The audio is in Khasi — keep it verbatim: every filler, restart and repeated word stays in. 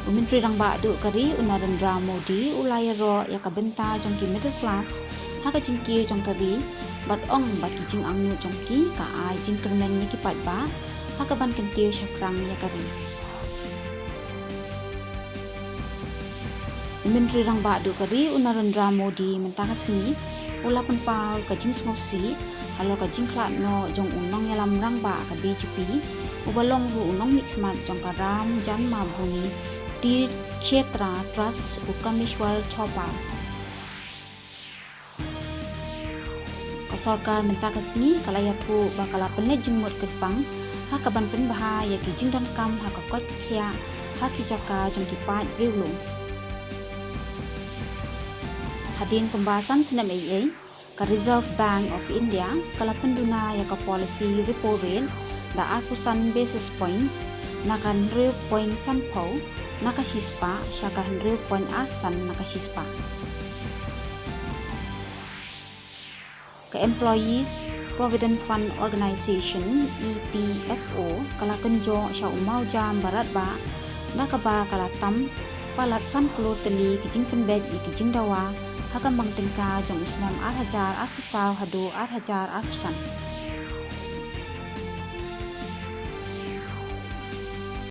U Myntri Rangbah duh ka ri u Narendra Modi u la ïaroh ïa ka bynta jong ki middle class ha ka jingkiew jong ka ri bad ong ba ki jingangnud jong ki ka ai jingkyrmen ïa ki paidbah ha kaban kyntiew shaphrang ïa ka ri. U Myntri Rangbah duh ka ri u Narendra Modi mynta ka sngi u la pynpaw ka jingsngewsih halor ka jingkhlad noh jong u nongïalam rangbah ka B J P uba long ruh u nongmihkhmat jong ka Ram Janmabhoomi Tirth Kshetra Trust, u Kameshwar Chopra. Ka sorkar mynta ka sngi ka la ïathuh ba ka la pynleit jingmut kyrpang ha kaban pynbha ïa ki jingdonkam ha ka koit ka khiah ha ki jaka jong ki paid riewlum. Hadien kumba san snem eiei, ka Reserve Bank of India ka la pynduna ïa ka policy repo rate da arphew san basis points, na ka hynriew point sanphew na ka shispah sha ka hynriew point ar san na ka shispah. Ka Employees Provident Fund Organisation, E P F O, ka la kynjoh sha u mawjam baratbah da kaba ka la tam palat san klur tylli ki jingpynbeit ïa ki jingdawa ha ka mang tyngka jong u snem ar hajar arphew saw haduh ar hajar arphew san.